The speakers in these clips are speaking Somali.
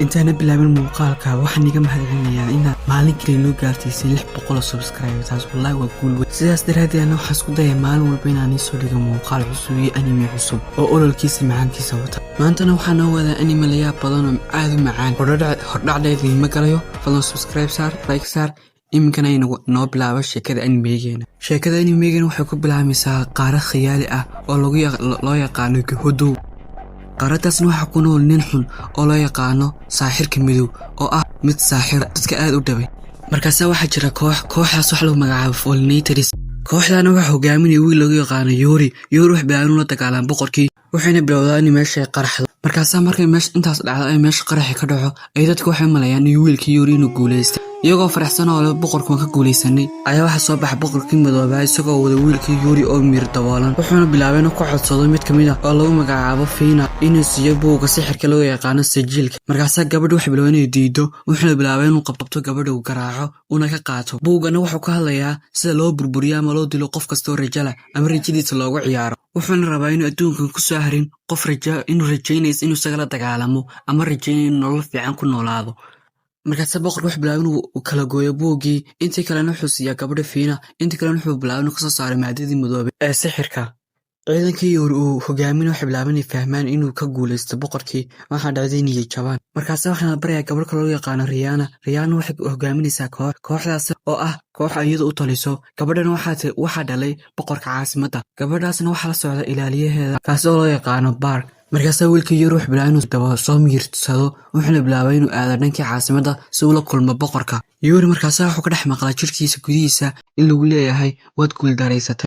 Intaana bilaabin muuqaalka, waxaan iga mahadcelinayaa inaad maalin kaliya noo gaartaysay 600 oo subscribe. Taas wallaahi waa guul weyn. Sidaas daraaddeed ana waxaan isku daya maalin walba inaan iisoo dhigo muuqaal cusub iyo anime cusub oo ololkiisa macaankiisa wata. Maantana waxaa noo wadaa anime layaab badan oo aad u macaan. Hordhacdheeda ima galayo. Fadlan subscribe saar, like saar. Iminkana noo bilaabo sheekada animegeena. Sheekada animegeena waxay ku bilaabmaysaa qaarad khiyaali ah oo loo yaqaano Gehodow. Qaaraddaasna waxaa ku nool nin xun oo loo yaqaano Saaxirka Midow, oo ah mid saaxir dadka aad u dhabay. Markaasa waxaa jira koox, kooxdaas wax lagu magacaabo Folinators. Kooxdaana waxaa hogaaminaya wiil lagu yaqaano Yuri. Yuri wax bilaabay inuu la dagaalamo boqorkii, waxayna bilowdaa in meesha ay qaraxdo. Markaasaa markay meesha intaas dhacdo, ay meesha qaraxi ka dhaco, ay dadka waxay maleeyaan in wiilkii Yuri inuu guulaystay, iyagoo faraxsan oo le boqorku waan ka guulaysanay. Ayaa waxaa soo baxa boqorkii madoobaa isagoo wada wiilkii Yuri oo miir daboolan, wuxuuna bilaabay inuu ka codsado mid ka mid ah oo lagu magacaabo Fiina inuu siiyo buugga sixirka loo yaqaano Sajiilka. Markaasaa gabadha waxay bilaabay inay diido, wuxuuna bilaabay inuu qabqabto gabadha, uu garaaco una ka qaato. Buuggana wuxuu ka hadlayaa sida loo burburiyo ama loo dilo qof kastoo rajala ama rajadiisa loogu ciyaaro, wuxuuna rabaa inuu adduunkan ku soo harin qof raja inuu rajaynaysa inuu isaga la dagaalamo ama rajaynaya inuu nolol fiican ku noolaado. Markaase boqorka wuxuu bilaabay inuu kala gooyo buuggii, intii kalena wuxuu siiyaa gabadha Fiina, intii kalena wuxuu bilaabay inuu kasoo saaray maadadii madoobay ee sixirka. Ciidankii Yuri uu hogaaminay waxay bilaabeen inay fahmaan inuu ka guulaysto boqorkii. Waxaa dhacday inay jabaan. Markaase waxaana la barayaa gabadh kaloo loo yaqaano Riyaana. Riyaana waxay hogaaminaysaa koox, kooxdaas oo ah koox iyada u taliso. Gabadhana waxaa dhalay boqorka caasimadda. Gabadhaasna waxaa la socda ilaaliyaheeda, kaasi oo loo yaqaano Bark. Markaasaa wiilkii Yuri wuxuu bilaabay inuu daba soo miirsado, wuxuuna bilaabay inuu aado dhankii caasimadda si uu la kulmo boqorka Yuri. Markaasaa wuxuu ka dhex maqlaa jirkiisa gudihiisa in lagu leeyahay waad guuldaraysatay.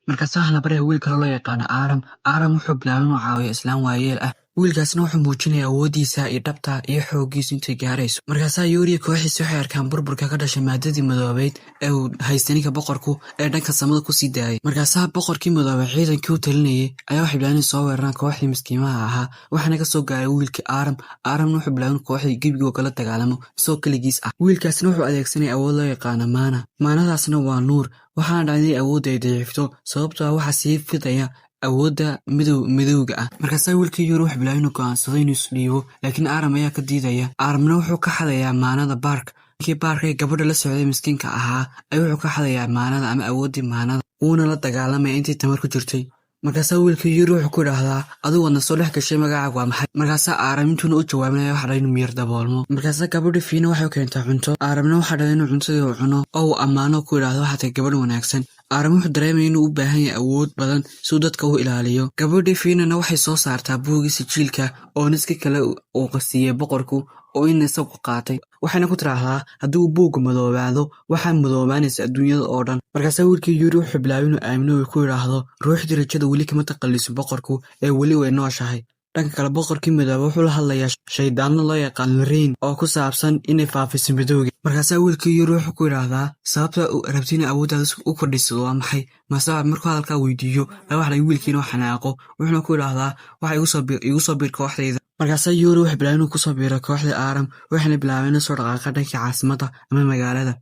Markaase waxaa la baraya wiil kale loo yaqaano Aaram. Aaram wuxuu bilaabay inuu caawiyo islaan waayeel ah. Wiilkaasna wuxuu muujinaya awooddiisa iyo dhabta iyo xooggiisu intay gaarayso. Markaasaa Yuri kooxiisa waxay arkaan burburka ka dhashay maadadii madoobeyd ee uu haystay ninka boqorku ee dhanka samada kusii daayay. Markaasaa boqorkii madoobay ciidankii u talinayay ayaa waxay bilaabeen inay soo weeraraan kooxdii miskiimaha ahaa, waxaana kasoo gaaray wiilkii Aaram. Aaramna wuxuu bilaabay inuu kooxdii gebigoo kala dagaalamo isagoo keligiis ah. Wiilkaasna wuxuu adeegsanaya awood loo yaqaano maana. Maanadaasna waa nuur. Waxaana dhacday inay awoodda ay daciifto, sababtoo ah waxaa sii fidaya awoodda midow midowga ah. Markaasaa wiilkii Yuri wuxuu bilaabay inuu go'aansado inuu isdhiibo, laakiin Aaram ayaa ka diidaya. Aaramna wuxuu ka xadayaa maanada Baark. Ninkii Baark ee gabadha la socday miskiinka ahaa ay wuxuu ka xadayaa maanada ama awooddii maanada, wuuna la dagaalamaya intii tamar ku jirtay. Markaasaa wiilkii Yuri wuxuu ku idhaahdaa, adigu waadna soo dhex gashay, magacaagu waa maxay? Markaasaa Aaram intuuna u jawaabinaya waxa dhalay inuu miyir daboolmo. Markaasaa gabadha Fiina waxay u keentaa cunto. Aaramna waxaa dhalay inuu cuntadii uu cuno oo uu ammaano ku idhaahdo waxaa tahay gabadh wanaagsan. Aaram wuxuu dareemaya inuu u baahan yahay awood badan si uu dadka u ilaaliyo. Gabadhii Fiinana waxay soo saartaa buugii sijiilka oo niski kale uu qasiiyey boqorku oo in isagu qaatay, waxayna ku tiraahdaa haddii uu buuggu madoobaado, waxaa madoobaanaysa adduunyada oo dhan. Markaasaa wiilkii Yuri wuxuu bilaabay inuu aamino uu ku idhaahdo ruuxdii rajada weli kama taqallisin boqorku ee weli way nooshahay. Dhanka kale, boqorkii midooba wuxuu la hadlayaa shaydaanno loo yaqaan Lorraine oo ku saabsan inay faafiso midowga. Markaasaa wiilkii Yuri wuxuu ku idhaahdaa sababta rabti inay awooddaada u kordhiso waa maxay? Mase markuu hadalkaa weydiiyo ayaa waxa dhacay wiilkii inuu xanaaqo, wuxuuna ku idhaahdaa waxa igu soo biir kooxdayda. Markaasaa Yuri wuxuu bilaabay inuu kusoo biiro kooxda Aaram, waxayna bilaabeen inay soo dhaqaaqa dhankii caasimadda ama magaalada.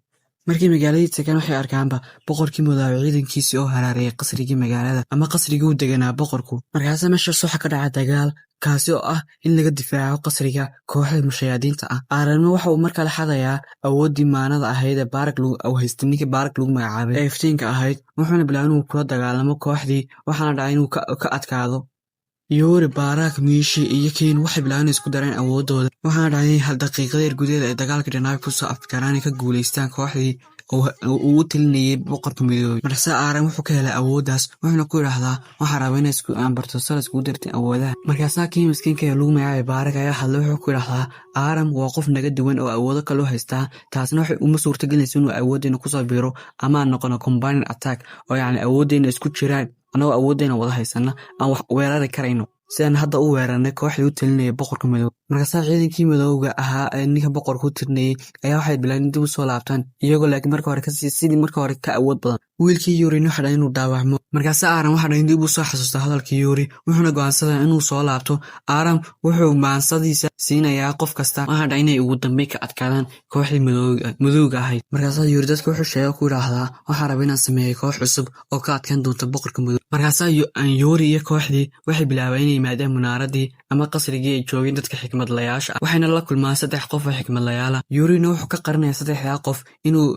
Markii magaaladii tagaan, waxay arkaanba boqorkii madoobay ciidankiisii oo haraareeyay qasrigii magaalada ama qasrigii u deganaa boqorku. Markaasaa meeshaas waxa ka dhaca dagaal, kaasi oo ah in laga difaaco qasriga kooxda mushayaadiinta ah. Aaramna waxa uu markale xadayaa awooddii maanada ahayd ee Baarak uu haystay ninkii Baarak lagu magacaabay ee iftiinka ahayd, wuxuuna bilaabay inuu kula dagaalamo kooxdii, waxaana dhacay inuu ka adkaado. Yuri, Barak, Miishi iyo Kiin waxay bilaabeen inay isku dareen awooddooda, waxaana dhacday in hal daqiiqada yar gudaheeda ay dagaalka dhanaawi kusoo afgaraan ay ka guulaystaan kooxdii uu u talinayay boqorka midoobay. Markaasaa Aaram wuxuu ka helay awooddaas, wuxuuna ku idhaahdaa waxaan rabaa inay isku aan barto sala iskugu dartin awoodaha. Markaasaa kii miskiinka ee lagu magacaabay Baarak ayaa hadlay, wuxuu ku idhaahdaa Aaram waa qof naga duwan oo awoodo kale u haystaa, taasna waxay uma suurtagelinaysa inuu awooddeena kusoo biiro ama aan noqono combining attack, oo yacni awooddeena isku jiraan, annagoo awooddeena wada haysana aan wax weerari karayno sidaan hadda u weerarnay kooxdii u talinaya boqorka midoobe. Markaasaa ciidankii madowga ahaa ee ninka boqorka u tirnayay ayaa waxay bilaabeen in dib u soo laabtaan, iyagoo laakiin marka hore kasii sidii marka hore ka awood badan. Wiilkii Yuurina waxa dhahay inuu dhaawacmo. Markaasaa Aaram waxa dhahay in dib u soo xasuusta hadalkii Yuuri, wuxuuna go'aansadaa inuu soo laabto. Aaram wuxuu maansadiisa siinayaa qof kasta, waxaa dhahay inay ugu dambeyn ka adkaadaan kooxdii madowga ahayd. Markaasaa Yuuri dadka wuxuu sheega ku yidhaahdaa, "Waxaan rabaa inaan sameeyo koox cusub oo ka adkaan doonta boqorka madow." Markaasaa Yuuri iyo kooxdii waxay bilaabeen inay yimaadaan munaaradii ama qasrigii ay joogeen dadka xikmadlayaasha ah, waxayna la kulmaan saddex qof oo xikmadlayaal ah. Yuurina wuxuu ka qarinayaa saddexdaa qof inuu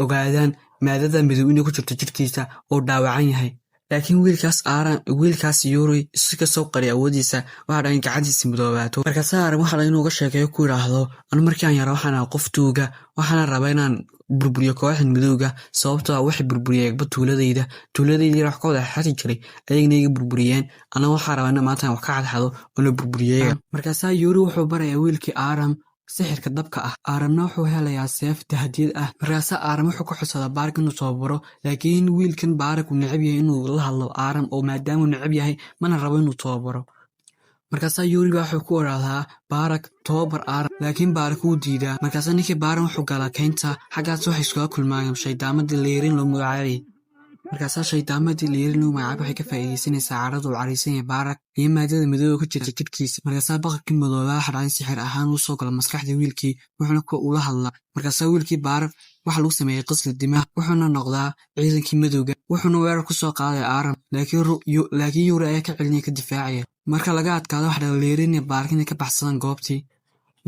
ogaadaan maadada madow inay ku jirto jidhkiisa oo dhaawacan yahay. Laakiin wiilkaas Aaran, wiilkaas Yuuri, si kasoo qariya awoodiisa, waxaa dhahay in gacantiisa madoobaato. Markaasaa Aaran waxaa dhahay inuu uga sheekeeyo, ku yidhaahdo, "Anu markii aan yara waxaan ahaa qof tuuga, waxaana rabaa inaan burburiyo kooxdan madowga, sababtoo ah waxay burburiyeenba tuuladayda. Tuuladayda wax ka wada xadi jiray ayagana iga burburiyeen. Ana waxaa rabaa inaan maanta wax ka xadxado oo la burburiyeeya." Markaasaa Yuuri wuxuu barayaa wiilkii Aaram sixirka dabka ah. Aaramna wuxuu helayaa seef tahdiyad ah. Markaasaa Aaram wuxuu ku xusadaa Baarak inuu tababaro, laakiin wiilkan Baarak uu necab yahay inuu la hadlo Aaram, oo maadaama uu necab yahay mana rabo inuu tababaro. Markaasaa Yuuri baa wuxuu ku odhaahdaa, "Baarak, tababar Aaram," laakiin Baarak wuu diidaa. Markaasaa ninkii Baaram wuxuu galaa keynta. Xaggaas waxay iskula kulmaan shaydaamadii Liirin loo magacaabay. Markaasaa shaydaamadii Liirin loo magacaabay waxay ka faa'iidaysanaysaa carada uu caraysan yahay Baarak iyo maadada madowga ku jirta jidhkiisa. Markaasaa boqorkii madoobaa waxa dhacay sixir ahaan uu soo galo maskaxda wiilkii, wuxuuna ula hadlaa. Markaasaa wiilkii Baarak waxaa lagu sameeyey qasli dimaha, wuxuuna noqdaa ciidankii madowga, wuxuuna weerar ku soo qaadaya Aaram, laakiin Yuuri ayaa ka celinaya, ka difaacaya. Marka laga adkaado, waxa dhacay Liirin iyo Baarak inay ka baxsadaan goobtii.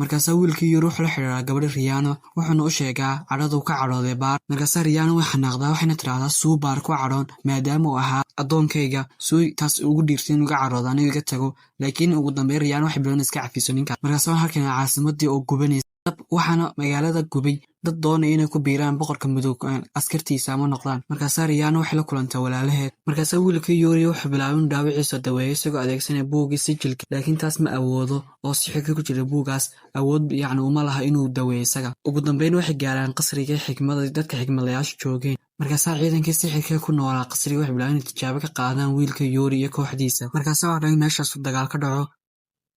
Markaasaa wiilkii Yuuri wuxuu la xidhiiraa gabadha Riyaano, wuxuuna u sheegaa cadhaduu ka cadhooday Baar. Markaasaa Riyaano way xanaaqdaa, waxayna tidhaahdaa, "Suu Baar ku cadhoon maadaama uu ahaa addoonkayga? Suu taas ugu dhiirtay inuu iga cadhoodo, aniga iga tago?" Laakiin ugu dambeyn Riyaano waxay bilown iska cafiso ninka. Markaasaa waxaan arkaynaa caasimadii oo gubanaysa dab, waxaana magaalada gubay dad doonaya inay ku biiraan boqorka madow askartiisa ama noqdaan. Markaasaa Riyaano waxay la kulantaa walaalaheed. Markaasaa wiilkii Yuuri wuxuu bilaabay inuu dhaawiciisa daweeyo isagoo adeegsanaya buuggii sijilka, laakiin taas ma awoodo oo sixirka ku jira buuggaas awood yacni uma laha inuu daweeyo isaga. Ugu dambeyn waxay gaaraan qasriga xikmada dadka xikmadlayaasha joogeen. Markaasaa ciidankii sixirka ku noolaa qasriga waxay bilaabeen inay tijaabo ka qaadaan wiilka Yuuri iyo kooxdiisa. Markaasaa waxaa dhacay in meeshaas dagaal ka dhaco.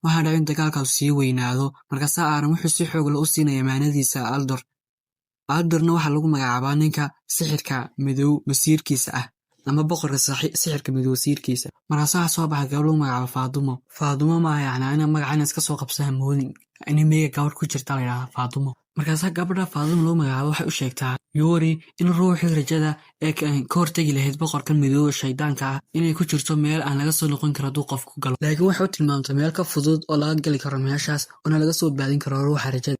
Waxaa dhacay in dagaalkaasu sii weynaado. Markaasaa Aaram wuxuu si xoog leh u siinaya maanadiisa Aldor. Aldorna waxaa lagu magacaabaa ninka sixirka madow masiirkiisa ah ama boqorka sixirka madow wasiirkiisa. Markaasaa waxaa soo baxay gabadh lagu magacaabo Faadumo. Faadumo maaha yacni ina magaca ina iska soo qabsaha moodin, animega gabadh ku jirta la yidhahdaa Faadumo. Markaasaa gabadha Faadumo lagu magacaabo waxay u sheegtaa Yuuri in ruuxii rajada ee ka hortegi lahayd boqorkan midooba shaydaanka ah inay ku jirto meel aan laga soo noqon karo hadduu qofku galo, laakiin waxay u tilmaamtay meel ka fudud oo laga gali karo meeshaas oona laga soo baadin karo ruuxa rajada.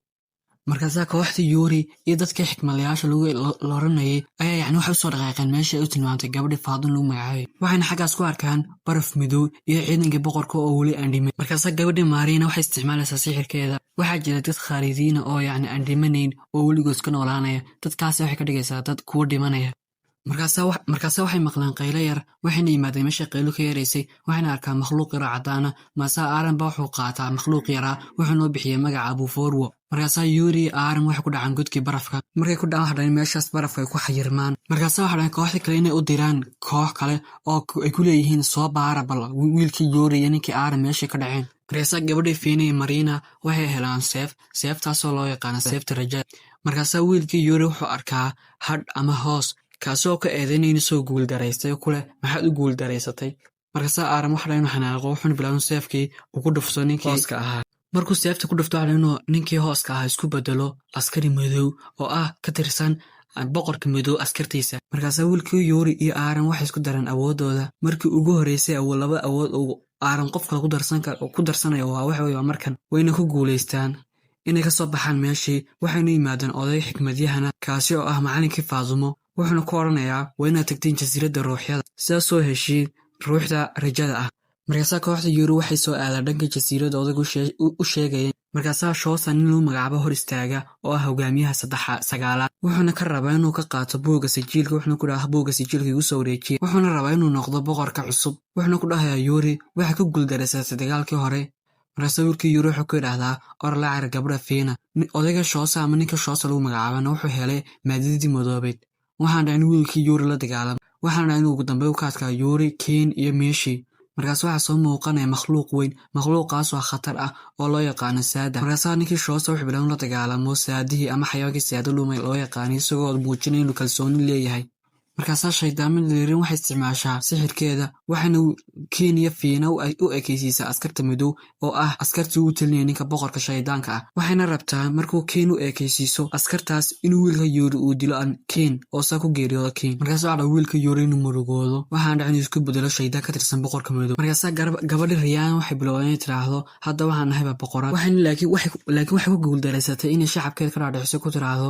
Markaasaa kooxdii Yuuri iyo dadkii xikmadlayaasha lagu la oranayay ayaa yacni waxay usoo dhaqaaqeen meeshii ay u tilmaamtay gabadhii Faadun lagu magacaabay, waxayna xaggaas ku arkaan baraf madow iyo ciidankii boqorka oo weli aan dhiman. Markaasaa gabadhii Maariina waxay isticmaalaysaa sixirkeeda. Waxaa jira dad khaalidiina oo yacni aan dhimanayn oo weligood ka noolaanaya. Dadkaasi waxay ka dhigaysaa dad kuwa dhimanaya. Markaasa waxay maqlaan qaylo yar, waxayna yimaadeen meesha qaylo ka yaraysay, waxayna arkaan makhluuq yaroo caddaana. Maasaa Aaran ba wuxuu qaataa makhluuq yaraa, wuxuu noo bixiyey magaca Abuforwo. Markaasaa Yuuri iyo Aaran waxay ku dhacaan godkii barafka. Markay ku dhacaan, waxa dhahan meeshaas barafka ay ku xayirmaan. Markaasaa waxa dhahan kooxda kale inay u diraan koox kale oo ay ku leeyihiin, "Soo baara bal wiilkii Yuuri iyo ninkii Aaran meeshay ka dhaceen." Markaasaa gabadhii Fiina iyo Marina waxay helaan seef, seeftaasoo loo yaqaana seefta rajada. Markaasaa wiilkii Yuuri wuxuu arkaa hadh ama hoos, kaasoo ka eedaynaya inuu soo guuldaraystay oo kuleh, "Maxaad u guuldaraysatay?" Markaasaa Aaram waxa dhahay inuu xanaaqo, wuxuuna bilaabay inuu seefkii uu ku dhufto ninkii hooska ahaa. Markuu seefta ku dhufto, waxa dhahay inuu ninkii hooska ahaa isku bedelo askari madow oo ah ka tirsan boqorka madow askartiisa. Markaasaa wiilkii Yuuri iyo Aaran waxay isku dareen awoodooda markii ugu horreysay. Awood laba awood uu Aaran qof kale ku darsanayo waa waxa weye waa markan. Wayna ku guulaystaan inay ka soo baxaan meeshii, waxayna yimaadeen oday xikmadyahana, kaasi oo ah macallinkii Faadumo, wuxuuna ku odhanayaa, "Waa inaad tagtiin jasiiradda ruuxyada sidaas soo heshiin ruuxda rajada ah." Markaasaa kooxda Yuuri waxay soo aadaan dhanka jasiiradda odaygu u sheegaya. Markaasaa Shoosa nin lagu magacaabo hor istaaga oo ah hogaamiyaha saddexa sagaalaad, wuxuuna ka rabaa inuu ka qaato buugga sijiilka, wuxuuna ku dhahaa, "Buugga sijiilka igu soo wareejiya." Wuxuuna rabaa inuu noqdo boqorka cusub, wuxuuna ku dhahayaa, "Yuuri waxay ku guuldareysatay dagaalkii hore." Markaasa wiilkii Yuuri wuxuu ku yidhaahdaa, "Or la carar gabadha Fiina." Odayga Shoosa ama ninka Shoosa lagu magacaabana wuxuu helay maadadii madoobeyd. Waxaan dhahay in wiilkii Yuuri la dagaalamo, waxaana dhahay in ugu dambe u ka adkaa Yuuri, Kiin iyo Miishi. Markaas waxaa soo muuqanaya makhluuq weyn, makhluuqaasoo khatar ah oo loo yaqaano Saada. Markaasaa ninkii Shoosa wuxuu bilaabay la dagaalamo Saadihii ama xayawaankii Saada lumay loo yaqaanay, isagoo muujinaya inuu kalsooni leeyahay. Markaasaa shaydaamada Lirin waxay isticmaashaa sixirkeeda, waxayna Kenya Fiina u ekaysiisaa askarta madow oo ah askartii uu talinaya ninka boqorka shaydaanka ah. Waxayna rabtaa markuu Ken u ekaysiiso askartaas inuu wiilka Yuri uu dilo an Ken oo saa ku geeriyoodo Ken. Markaas waxaa dhaca wiilka Yuri inuu murugoodo, waxaana dhaca inuu isku bedelo shaydaan ka tirsan boqorka madow. Markaasaa gabadha Riyaan waxay bilowday inay tiraahdo, "Hadda waxaan nahayba boqorad." Waxayna laakiin waxay ku guuldareysatay inay shacabkeed ka dhaadhiciso, ku tiraahdo,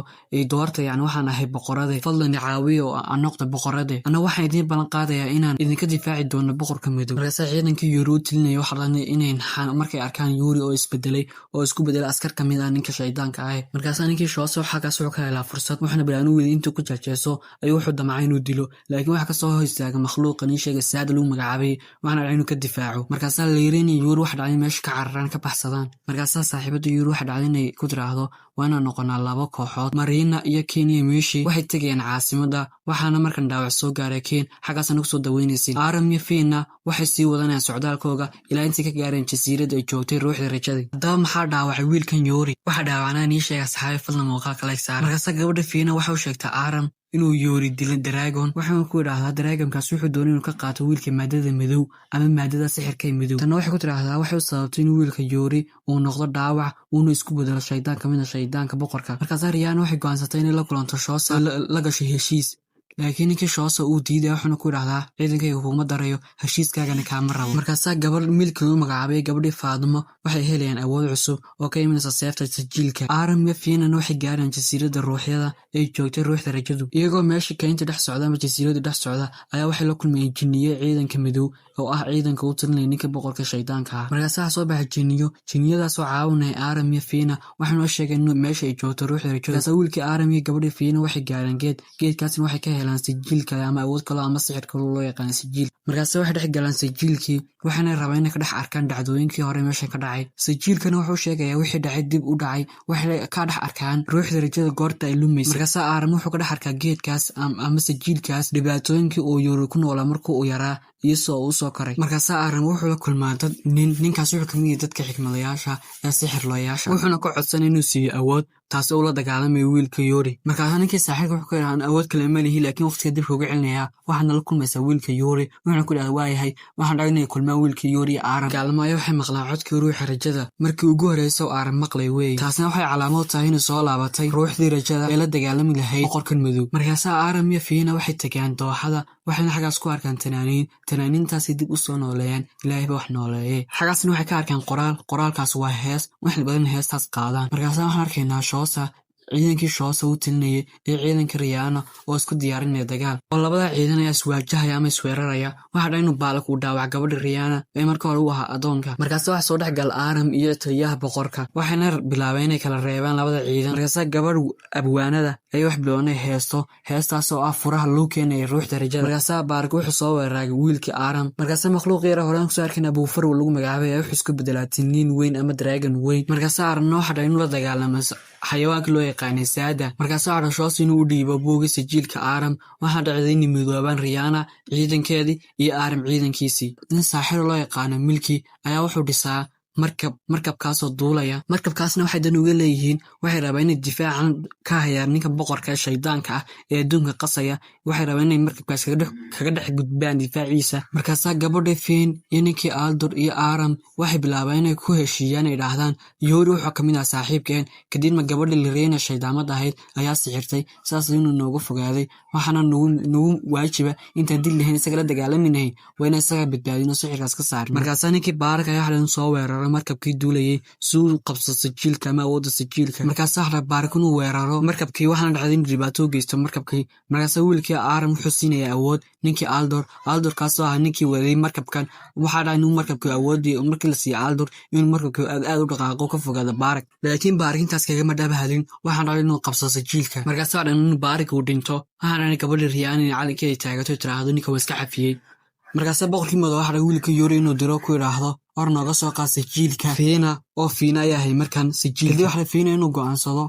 "Doorta, yacni waxaan ahay boqorade, fadlan caawiya oo aan noqda boqorade, ana waxaan idiin ballan qaadayaa inaan idinka difaaci doono boqorka madow." Markaasaa ciidankii Yuri u tilinaya waxa dhan inay naxaan markay arkaan Yuri oo isbedelay oo isku bedelay askar ka mid ah ninka shaydaanka ah. Markaasaa ninkii Shooso xaggaas wuxuu ka helaa fursad, wuxuuna bilaabay inuu weli intuu ku jeejeeso ayuu wuxuu damcay inuu dilo, laakiin waxa kasoo hor istaaga makhluuqa nin sheegay Saada lagu magacaabay, waxaana dhacay inuu ka difaaco. Markaasaa Lirin iyo Yuri waxa dhacday meesha ka cararaan, ka baxsadaan. Markaasaa saaxiibada Yuri waxa dhacday inay ku tiraahdo, "Waa inaan noqonaa laba kooxood." Marina iyo Ken iyo Mishi waxay tegayaan caasimadda, waxaana markan dhaawac soo gaaray Ken, xaggaasna kusoo daweynaysin. Aram iyo Fiinna waxay sii wadanayaan socdaalkooga ilaa intay ka gaareen jasiiradda ay joogtay ruuxda rajadii. Haddaba maxaa dhaawacay wiilkan Yuri? Waxaa dhaawacnaa nii sheega, asxaabi, fadlan muuqaalka like saar. Markaasa gabadha Fiina waxa u sheegtaa Aram inuu Yuri dilay dragon, waxaana ku idhaahdaa dragonkaas wuxuu doonay inuu ka qaato wiilka maadada madow ama maadada sixirka madow. Tanna waxay ku tidhaahdaa waxay u sababtay inuu wiilka Yuri uu noqdo dhaawac, uuna isku bedelo shaydaan ka mid a shaydaanka boqorka. Markaasa Riyaan waxay go'aansatay inay la kulanto Shoosa, la gasho heshiis, laakiin ninkii Shoosa uu diidaya, wuxuuna ku idhahdaa, "Ciidankayga kuguma darayo, heshiiskaagana kaama rabo." Markaasaa gabadh Milki lagu magacaabay, gabadhii Faadimo, waxay helayaan awood cusub oo ka imanaysa seefta sajiilka. Aram iyo Fiinana waxay gaarayaan jasiiradda ruuxyada ay joogtay ruuxda rajadu. Iyagoo meesha kaynta dhex socda ama jasiiradda dhex socda ayaa waxay la kulmayeen jinniye ciidanka madow oo ah ciidanka u talinaya ninka boqorka shaydaanka ah. Markaasaa waxaa soo baxay jinniyo, jinniyadaasoo caawinaya Aram iyo Fiina, waxayna u sheegeen meesha ay joogto ruuxda rajadu. Markaasaa wiilkii Aram iyo gabadhii Fiina waxay gaareen geed. Geedkaasna waxay ka helaan sijiil kale ama awood kale ama sixir kale loo yaqaan sijiil. Markaase waxay dhex galaan sijiilkii, waxayna rabaan inay ka dhex arkaan dhacdooyinkii hore meesha ka dhacay. Sijiilkana wuxuu sheegayaa wixii dhacay dib u dhacay. Waxay ka dhex arkaan ruuxda rajada goorta ay lumaysa. Markaasaa Aaram wuxuu ka dhex arkaa geedkaas ama sijiilkaas dhibaatooyinkii uu Yuri ku noolaa markuu uu yaraa iyo soo uu usoo koray. Markaasaa Aaram wuxuu la kulmaa dad nin. Ninkaas wuxuu kamid yahay dadka xikmadayaasha ee sixirlayaasha, wuxuuna ka codsanay inuu siiyo awood taasi ula dagaalamayo wiilka Yuri. Markaasaa ninkii saaxiibka wuxuu ku yidhaha, "Awood kale ma lihi, laakiin waqtiga dib kuga celinayaa, waxaadna la kulmaysaa wiilka Yuri." Wuxuuna ku idhahda, "Waayahay." Waxaan dhacay inay kulmaan wiilka Yuri iyo Aaram. Gaalmaayo waxay maqlaan codkii ruuxa rajada markii ugu horreysa oo Aaram maqlay weeye. Taasna waxay calaamad tahay inay soo laabatay ruuxdii rajada ee la dagaalami lahayd boqorkan madow. Markaasaa Aaram iyo Fiina waxay tagaan dooxada, waxayna xaggaas ku arkaan tanaaniin. Tanaaniintaasay dib u soo nooleeyaan, Ilaahay ba wax nooleeyay. Xaggaasna waxay ka arkaan qoraal. Qoraalkaas waa hees, waxay badan heestaas qaadaan. Markaasaa waxaan arkaynaa Shoosa, ciidankii Shoosa u talinayay iyo ciidanka Riyaana oo isku diyaarinaya dagaal, oo labada ciidan ayaa iswaajahaya ama isweeraraya. Waxaa dha inuu Baalak uu dhaawac gabadha Riyaana ee marka hore u ahaa adoonka. Markaase waxaa soo dhex gal Aaram iyo taliyaha boqorka, waxayna bilaabeen inay kala reebaan labada ciidan. Markaasaa gabadh abwaanada ayay wax biloween inay heesto, heestaas oo ah furaha loo keenaya ruuxda rajada. Markaasaa Baarak wuxuu soo weeraray wiilkii Aaram. Markaasaa makhluuq yara horeen kusoo arkeen, Abuufarw lagu magacaabay, ayaa wuxuu isku bedelaa tiniin weyn ama dragon weyn. Markaasaa Aaramna waxa dha inuu la dagaalamo xayawaanka loo yaqaanay Saada. Markaasaa waxaa Shoos inuu u dhiibo buugga sijiilka Aaram. Waxaa dhacday inay midoobaan Riyaana ciidankeedii iyo Aaram ciidankiisii. Nin saaxiro loo yaqaano Milki ayaa wuxuu dhisaa markab, markabkaasoo duulaya. Markabkaasna waxay dan uga leeyihiin, waxay rabaan inay difaacan ka hayaan ninka boqorka ee shaydaanka ah ee adduunka qasaya. Waxay rabaan inay markabkaas kaga dhex gudbaan difaaciisa. Markaasaa gabadha Fiin iyo ninkii Aldur iyo Aaram waxay bilaabaan inay ku heshiiyaan, ay idhaahdaan, "Yori wuxuu kamid ah saaxiibkeen, kadibna gabadha Lirena shaydaamad ahayd ayaa sixirtay, saas inuu nooga fogaaday. Waxaana nagu waajiba intaan dil lahayn, isaga la dagaalaminahayn, waa inaan isaga badbaadino, sixirkaas ka saarno." Markaasaa ninkii Baarak ayaa xalan soo weeraray markabkii duulayay si uu qabso sajiilka ama awoodda sajiilka. Markaasaa waxaa Baarak inuu weeraro markabkii, waxaana dhacday inuu dhibaato u geysto markabkii. Markaasaa wiilkii Aaram wuxuu siinayaa awood ninkii Aldor. Aldor kaasoo ahaa ninkii waday markabkan. Waxaa dhacay inuu markabkii awoodii markii la siiyey Aldor inuu markabkii aad aad u dhaqaaqo, ka fogaado Baarak. Laakiin Baarak intaas kagama dhaba hadlin. Waxaa dhacay inuu qabso sajiilka. Markaasaa dhacay inuu Baarak uu dhinto. Waxaa dhacay gabadha Riyaan inay calankeeda taagato, tiraahdo, "Ninka waa iska cafiyey." Markaasaa boqorkii madow waxaa dhacay wiilka Yori inuu diro, ku idhaahdo, "Hor nooga soo qaad sajiilka Fiina," oo Fiina ayaa ahay markan sajiilka. Kadib waxaa Fiina inuu go'aansado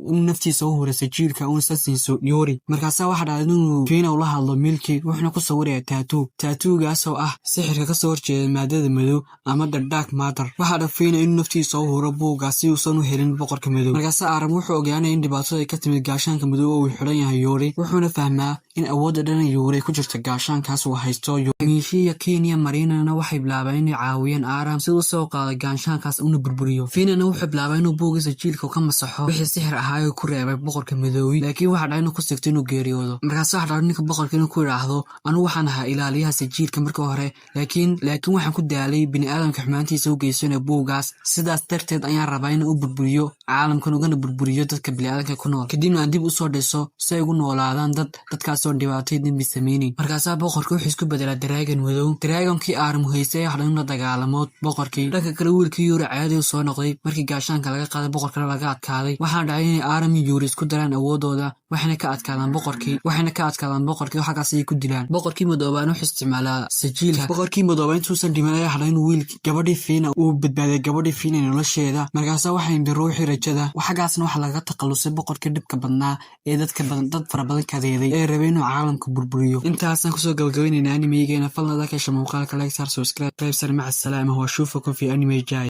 In naftiisa u hura sajiilka uuna siiso Yuri. Markaasaa waxaa dhacday inuu Fiina ula hadlo Milki, wuxuuna ku sawirayaa tattoo, tattoogaasoo ah sixirka kasoo horjeeda maadada madow ama the dark matter. Waxaa dha Fiina inuu naftiisa u huro buuggaas si uusan u helin boqorka madow. Markaasaa Aaram wuxuu ogaanaya in dhibaatada ay ka timid gaashaanka madow oo uu xidhan yahay Yuri, wuxuuna fahmaa in awoodda dhana Yuri ku jirta gaashaankaas uu haysto. Miishiya Kenya Marinana waxay bilaabeen inay caawiyaan Aaram si uu soo qaado gaashaankaas una burburiyo. Fiinana wuxuu bilaabay inuu buuggiisa jiilka ka masaxo wixii sixir ahaa ku reebay boqorka madoowi, laakiin waxaa dhacay inuu ku sigto inuu geeriyoodo. Markaas waxaa dhacay ninka boqorka inuu ku idhaahdo: "Anugu waxaan ahaa ilaaliyaha sajiilka markii hore, laakiin waxaan ku daalay bini'aadamka xumaantiisa u geysanaya buuggaas. Sidaas darteed ayaan rabaa inaan u burburiyo caalamkan, ugana burburiyo dadka bini'aadamka ku nool, kadibna aan dib usoo dhiso si ay ugu noolaadaan dad dadkaasoo dhibaatay dembi sameynin." Markaasaa boqorka wuxuu isku bedelaa dragon madow. Dragonkii Aaram haystay wax dhan la dagaalamo boqorkii. Dhanka kale, wiilkii Yuuri caadi u soo noqday markii gaashaanka laga qaaday, boqorkana laga adkaaday. Waxaana dhacay inay Aaram iyo Yuuri isku daraan awoodooda, waxayna ka adkaadaan boqorkii oo xaggaas ayay ku dilaan. Boqorkii madoobaan wuxuu isticmaalaa sajiilka. Boqorkii madooba intuusan dhiman ayaa hadhay inuu wiil gabadhii Fiina uu badbaadiyay, gabadhii Fiina nolosheeda. Markaasaa waxay imbi ruuxii rajada. Xaggaasna waxaa laga takhalusay boqorkii dhibka badnaa ee dadka badan, dad fara badan kadeeday ee rabay inuu caalamka burburiyo. Intaasaan kusoo gabagabaynaynaa animegeena. Fadlan ka hesha muuqaalka, like saar, subscribe sar. Maca asalaama, وأشوفكم في anime jaay.